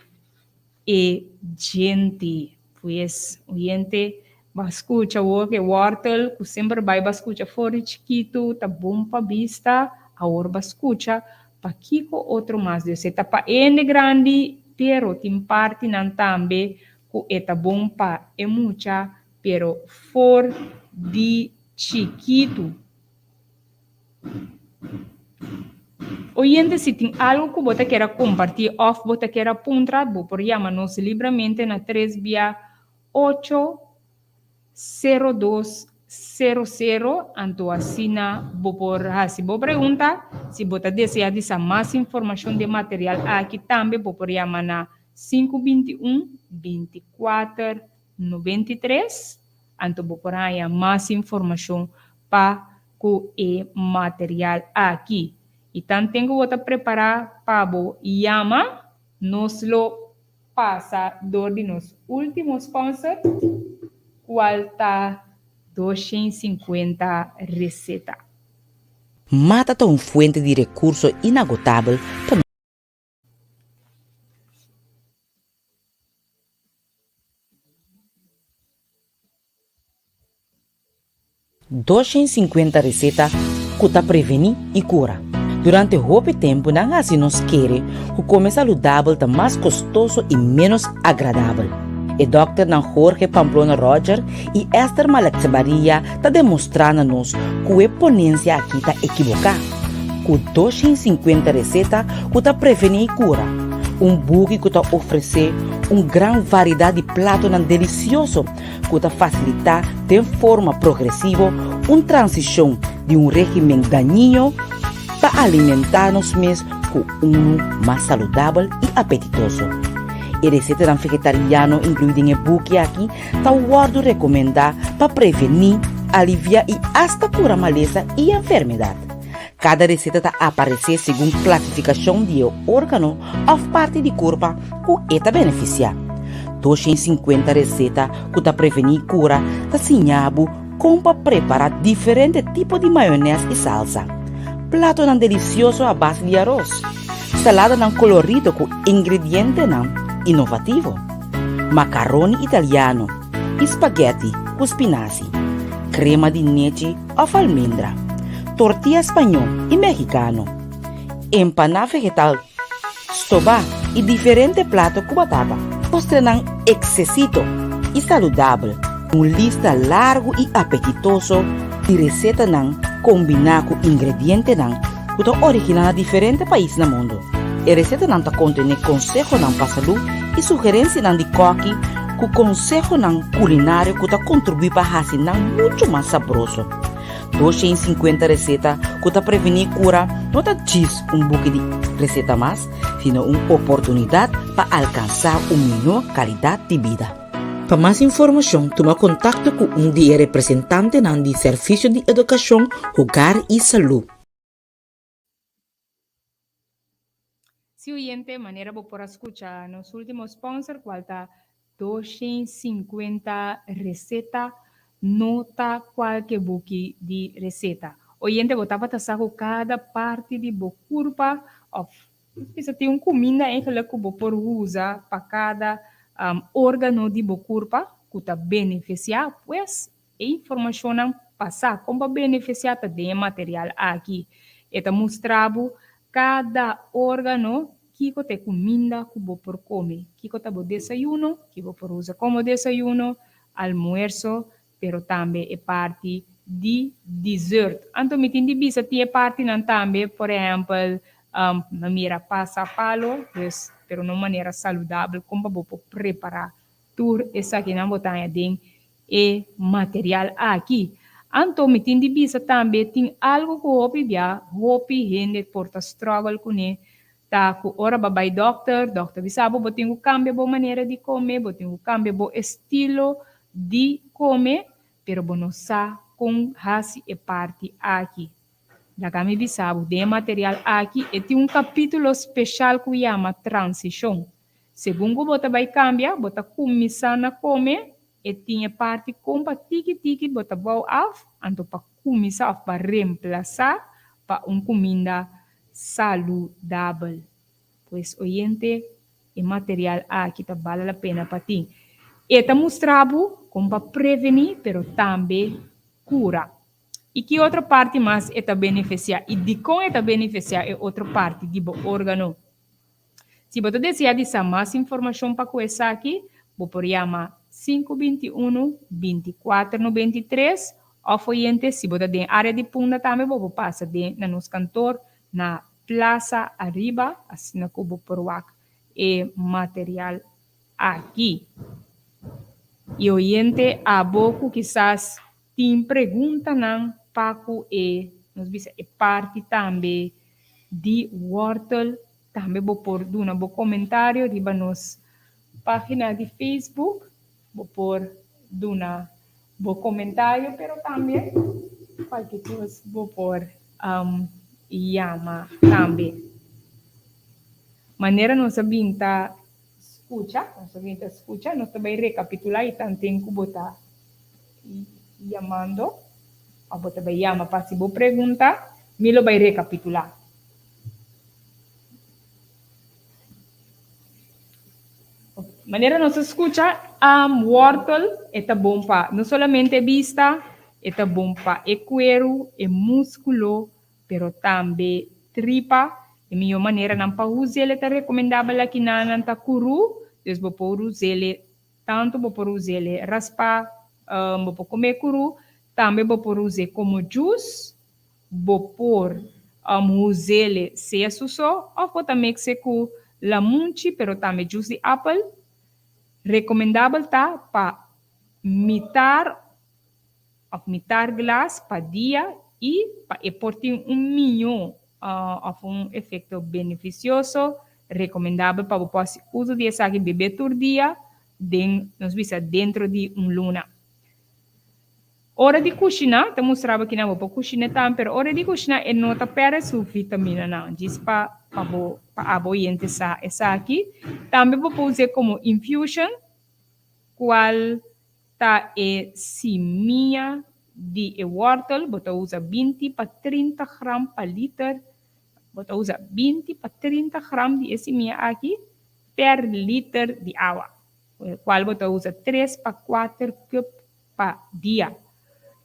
e djente. Pues, oyente, Bo a skucha awor ku e wòrtel ku semper bai bo a skucha for di chikitu ta bon pa bista, awor bo a skucha pakiko otro mas. Dus e ta pa hende grandi, pero tin partinan tambe ku e ta bon pa e mucha, pero for di chikitu. Oyente si tin algo ku bo ta kier a kompartí òf bo ta kier a puntra, bo por yama nos libramente na tres bia ocho sero dos sero sero, anto asina bo por hasi bo pregunta. Si bo ta deseá di sa mas informashon di e material aki tambe bo por yama na sinku 21 24 93, anto bo por haña mas informashon pa ku e material aki. I tanten ku bo ta prepará pa bo yama, nos lo pasa dor di nos último sponsor, kual ta 250 Reseta. Mata ta un fuente di rekurso inagotabel pa 250 reseta ku ta prevení i kura. Durante hopi tempu nan hasi nos kere ku kome saludabel ta mas kostoso i ménos agradabel. E dòkternan Jorge Pamplona Roger i Esther Maleksebaria ta demostrá na nos ku e ponensia akí ta ekiboká. Ku 250 reseta ku ta prevení i kura, un buki ku ta ofresé un gran variedat di platonan delisioso ku ta fasilitá den forma progresivo un transishon di un régimen dañino pa alimentá nos mes ku unu mas saludabel i apetitoso. E resetanan vegetariano inkluí den e buki aki ta wòrdu rekomendá pa prevení, aliviá i asta kura malesa i enfermedat. Kada reseta ta aparesé segun klasifikashon di e órgano òf parti di kurpa ku e ta benefisiá. 250 reseta ku ta prevení kura ta siña bo kon pa prepará diferente tipo di mayonès i salsa, platonan delisioso a base di aros, saladanan kolorido ku ingredientenan inovativo, makaroni italiano i spagèti ku spinasi, krema di nechi òf almendra, tortilla spañó i mexicano, empaná vegetal, stobá i diferente plato ku batata. Postrenan eksesito i saludabel, un lista largu i apetitoso di resetanan kombiná ku ingredientenan ku ta originá na diferente pais na mundu. E resetanan ta kontené konsehonan pa salú i sugerensianan di kòki ku konsehonan kulinario ku ta kontribuí pa hasi nan muchu mas sabroso. 250 reseta ku ta prevení kura no ta djis un buki di reseta mas, sino un oportunidat pa alkansá un mihó kalidat di bida. Pa mas informashon tuma kontakto ku un di e representantenan di Servisio di Edukashon, Hogar i Salú. Si oyente, manera bo por a scucha nos ultimo sponsor cual ta 250 Receta no ta cualke buki di receta. Oyente bo tabata sa cu cada parti di bo curpa of bisa tin un cuminda eigenlijk cu bo por usa pa cada organo di bo curpa cu ta beneficia pues E informashonnan pa sa kon pa benefisiá ta den e material aki. E ta mustra bo kada órgano kiko ta e kuminda ku bo por kome, kiko ta bo desayuno, ki bo por usa komo desayuno, almuerso, pero tambe e parti di dessert. Anto mi tin di bisa tin e partinan tambe, por ehèmpel, manera pasa palo, dus, pero na un manera saludabel kon pa bo por prepará Tur esakinan bo ta haña den e material aki. Anto mi tin di bisa tambe tin algu ku hopi bia hopi hende por ta struggle kuné ta ku ora bo a bai dòkter, dòkter bisa bo bo tin ku kambia bo manera di kome, bo tin ku kambia bo estilo di kome, pero bo no sa kon hasi e parti aki. Laga mi bisa bo den e material aki e tin un kapítulo speshal ku yama transishon. Segun ku bo ta bai kambia, bo ta kuminsá na kome, e tin e parti kon pa tiki tiki bo ta bou af, anto pa kuminsá òf pa remplasá pa un kuminda saludabel. Pues oyente, e material aki ta bale la pena pa tin. E ta mustra bo. Kon pa prevení pero tambe kura. I ki otro parti mas e ta benefisiá i dikon e ta benefisiá e otro parti di bo órgano? Si bo ta deseá di sa mas informashon pa ku esaki, bo por yama 521 24 93 òf oyente si bo ta den área di Punda tambe bo por pasa den na nos kantor na Plaza Ariba asina ku bo por wak e material aki. I oyente abo ku kisas tin preguntanan pa ku e, nos bisa e parti tambe di wortel, tambe bo por duna bo komentario riba nos pagina di Facebook, bo por duna bo komentario pero tambe kualke kos bo por yama tambe. Manera nos a bin ta Skucha, nos a bin ta skucha, nos ta bai rekapitulá i tanten ku bo ta yamando òf bo ta bai yama pa hasi bo pregunta, mi lo bai rekapitulá. Manera nos a skucha, wòrtel e ta bon pa no solamente e bista, e ta bon pa e kueru, e múskulo, pero tambe tripa. E mihó maneranan pa us'el ta rekomendabel aki nan nan ta kurú, dus bo por us'el tantu bo por us'el raspá, bo por kom'é kurú, tambe bo por us'é komo jus, bo por us'el sea su so òf bo ta mix'é ku lamunchi pero tambe jus di apel. Rekomendabel ta pa mitar òf mitar glas pa dia i pa e por tin un miñó òf un efekto benefisioso, rekomendabel pa bo por hasi uso di esaki bebé tur dia den, nos bisa, dentro di un luna. Ora di kushiná, ta mustra bo kinan bo por kushiná tambe, pero ora di kushiná e no ta pèrdè su vitaminanan, djis pa pa bo pa abo oyente sa esaki. Tambe bo por us'é komo infusion, kual Ta e simia di e wortel, bo ta usa 20 pa 30 gram pa liter, bo ta usa 20 pa 30 gram di e simia aki per liter di awa, cual bo ta usa 3 pa 4 cup pa dia.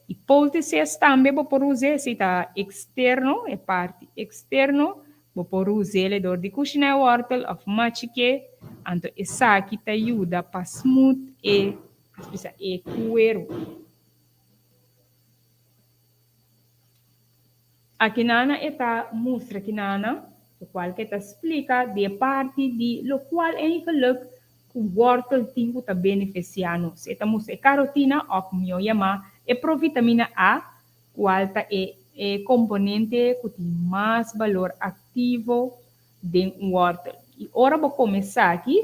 Y poultices tambe bo por usa, esey ta externo, e parti externo, bo por us'e dor di cushina e wortel of machike, anto esaki ta yuda pa smooth e, nos bisa, e cuero. Akinana e ta mustra kinana, locual ke ta splica di e parti di locual eigenlijk cu wortel tin cu ta beneficia nos. E ta mustra e carotina of mihor yama e provitamina A, Cual ta e e componente cu tin mas balor activo den un wortel? Y ora bo come esaki,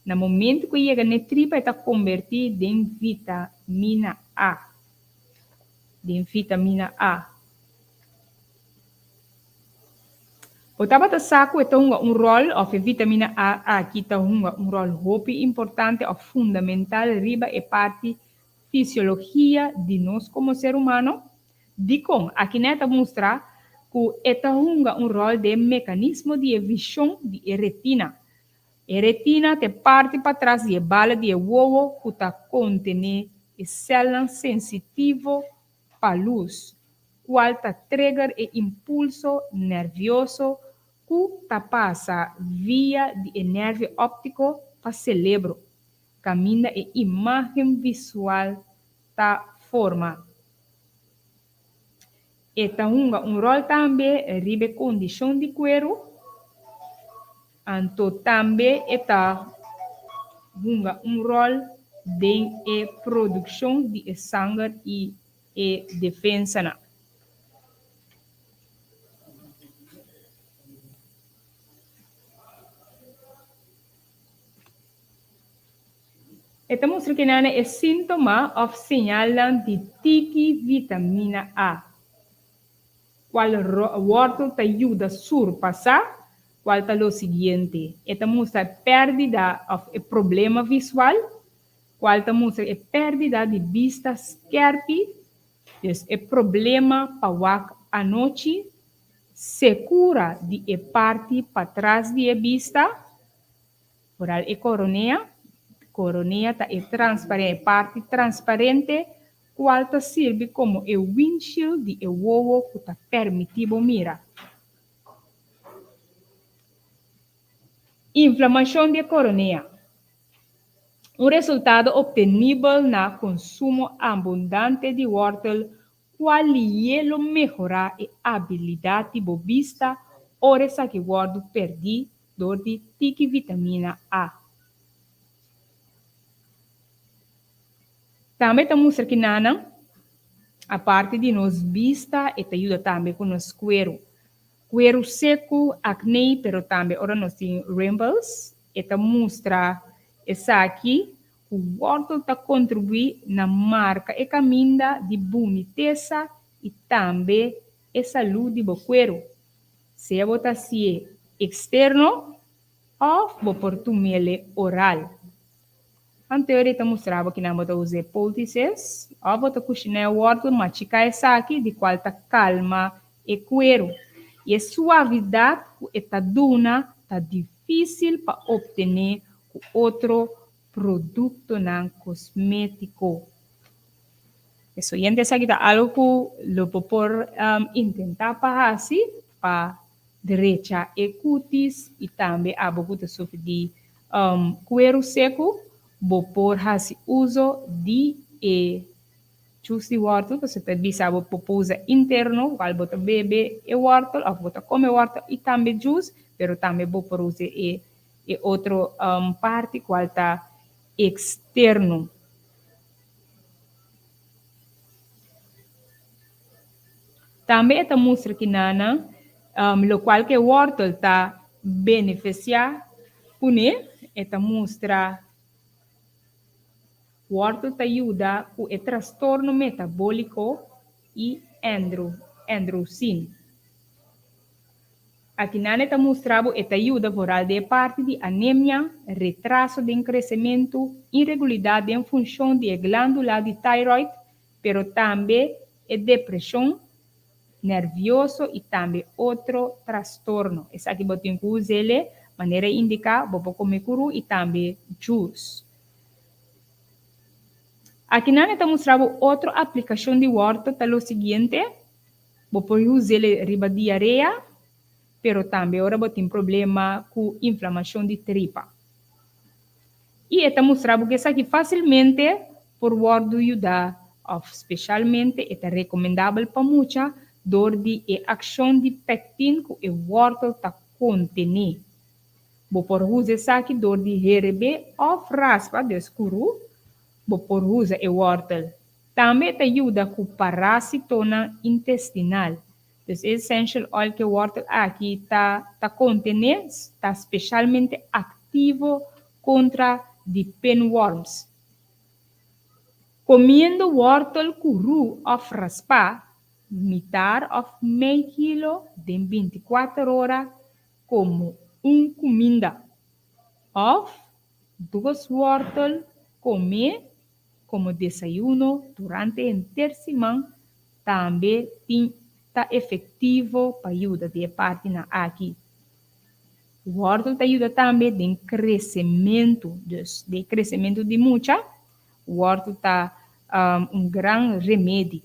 na momento cu e yega n'e tripa e ta conberti den vitamina A. Den vitamina A. Bo tabata sa cu e ta hunga un rol of e vitamina A aki ta hunga un rol hopi importante of fundamental riba e parti fisiologia di nos komo ser humano? Dikon? Aki nèt ta mustra ku e ta hunga un ròl den mekanismo di e vishon di e retina. E retina ta e parti patras di e bala di e wowo ku ta kontené e sèlnan sensitivo pa lus, kual ta trigger e impulso nèrvioso ku ta pasa via di e nèrvio óptiko pa selebro. Kaminda e imágen visual ta forma. E ta hunga un ròl tambe riba e kondishon di kueru, anto tambe e ta hunga un ròl den e produkshon di e sanger i e defensanan. E ta mustra ki nan e síntoma òf señalnan di tiki vitamina A, kual wòrtel ta yuda surpasá, kual ta lo siguiente, e ta mustra e pèrdida òf e problema visual, kual ta mustra e pèrdida di bista skèrpi, dus e problema pa wak anochi, sekura di e parti patras di e bista, Foral e koronea. Koronea ta e transparente, e parti transparente kual ta sirbi komo e windshield di e wowo ku ta permití bo mira. Inflamashon di e koronea. Un resultado optenibel na konsumo abundante di wòrtel Kua lié lo mehorá e abilidat di bo bista ora esaki wòrdu pèrdí dor di tiki vitamina A? Tambe ta mustra ki nannan, aparte di nos bista, e ta yuda tambe ku nos kueru. Kueru seku, akné, pero tambe ora nos tin rimples, e ta mustra esaki Ku wòrtel ta kontribuí na marka e kaminda di bunitesa i tambe e salú di bo kueru, sea bo ta hasié eksterno òf bo por tum'el oral. Anterior e ta mustra bo kinan bo ta usa e poultices òf bo ta kushiná e wòrtel machiká esaki di kual ta kalma e kueru i e suavidat ku e ta duna ta difísil pa optené ku otro produktonan kosmétiko. E oyente esaki ta algu ku lo bo por intentá pa hasi pa drecha e kutis i tambe abo ku ta sufri di kueru seku bo por hasi uso di e jus di wòrtel pasobra ta bisa bo por usa interno kual bo ta bebe e wòrtel òf bo ta kome wòrtel i tambe jus pero tambe bo por usa e E otro parti cual ta externo. Tambe e ta mustra ki nana locual cu e wortel ta beneficia cune. E ta mustra wortel ta yuda cu e trastorno metabolico y endrosin. Akinan e ta mustra bo e ta yuda vooral den e parti di anemia, retraso den kresementu, inregulidat den funshon di e glándula di thyroid, pero tambe e depreshon nervioso i tambe otro trastorno. Esaki bo tin ku us'el manera e indiká, bo por kome kuru i tambe juice. Akinan e ta mustra bo otro aplikashon di wòrtel ta lo siguiente. Bo por us'el riba diarea, pero tambe ora bo tin problema ku inflamashon di tripa. I e ta mustra bo ku esaki fásilmente por wòrdu yudá òf speshalmente e ta rekomendabel pa mucha dor di e akshon di pectin ku e wòrtel ta kontené. Bo por usa esaki dor di herebé òf raspa, dus kurú, bo por usa e wòrtel. Tambe e ta yuda ku parásitonan intestinal. Dus e essential oil ku e wòrtel aki ta ta kontené ta speshalmente aktivo kontra di pinworms. Komiendo wòrtel kurú òf raspá, mitar òf mei kilo den bintikuater ora komo un kuminda òf dos wòrtel komé komo desayuno durante henter siman tambe tin ta efektivo pa yuda di e partinan aki. Wòrtel ta yuda tambe den kresementu, dus den kresementu di mucha, wòrtel ta un gran remedi.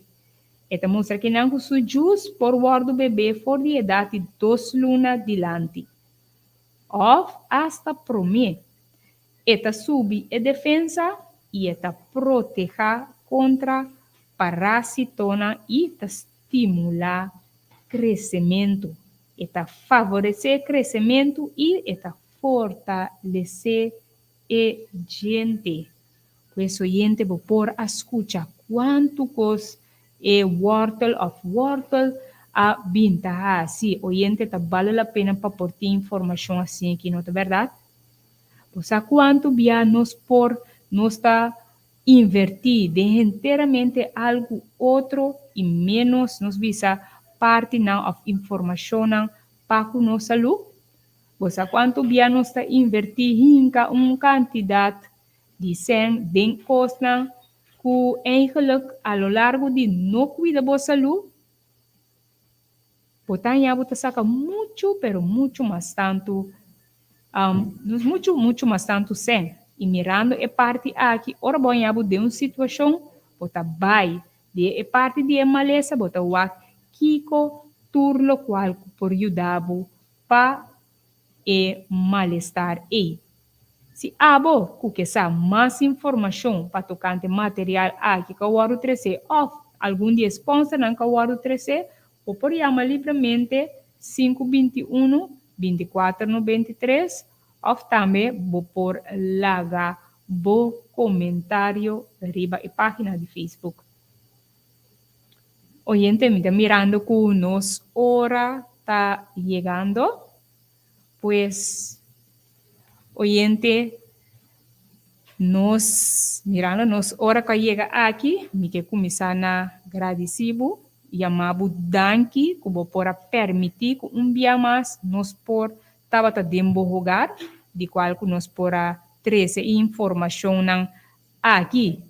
E ta mustra kinan ku su jus por wòrdu bebé for di edat di dos luna dilanti òf asta promé. E ta subi e defensa i e ta protehá kontra parásitonan i ta stimulá kresementu. E ta favoresé kresementu i e ta fortalesé e djente. Pues oyente bo por a skucha kuantu kos e wòrtel òf wòrtel a bin ta hasi. Oyente ta bale la pena pa por tin informashon asin aki, no ta bèrdat? Bo sa kuantu bia nos por nos ta invertí den henteramente algu otro i ménos nos bisa partinan òf informashonnan pa ku nos salú? Bo sa kuantu bia nos ta invertí hinka un kantidat di sèn den kosnan ku eigenlik a lo largo di no kuida bo salú? Bo ta haña bo ta saka muchu pero muchu mas tantu, nos muchu muchu mas tantu sèn. I mirando e parti aki, ora bo haña bo den un situashon, bo ta bai den e parti di e malesa, bo ta wak kiko tur lokual ku por yuda bo pa e malestar ei. Si abo ku ke sa mas informashon pa tokante material aki ku a wòrdu tresé òf algun di e spònsernan ku a wòrdu tresé, bo por yama libremente 521 24 93 òf tambe bo por laga bo komentario riba e página di Facebook. Oyente, mi ta mirando ku nos ora ta yegando. Pues, oyente, nos mirando nos ora ku a yega aki, mi ke kuminsá na gradisí bo, yama bo danki ku bo por a permití ku un bia mas nos por tabata den bo hogar, di kual ku nos por a trese informashonnan aki.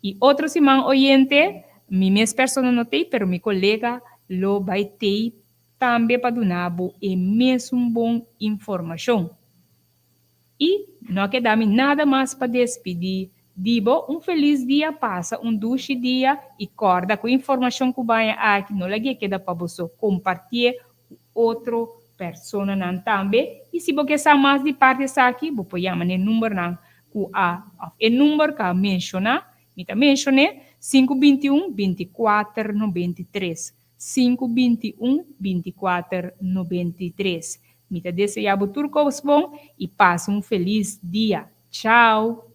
I otro siman, oyente, mi mes persona no t'ei, pero mi kolega lo bai t'ei tambe pa duna bo e mesun bon informashon. I no a keda mi nada mas pa despidí di bo. Un felis dia, pasa un dushi dia i kòrda ku informashon ku bo a haña aki no lag'é keda pa bo so, kompartié ku otro personanan tambe. I si bo ke sa mas di parti esaki, bo por yama na e numbernan ku a òf e number ku a menshoná, mi ta menshon'é, 521 24 93, 521 24 93. Mi ta deseá bo tur kos bon i pasa un felis dia. Chao!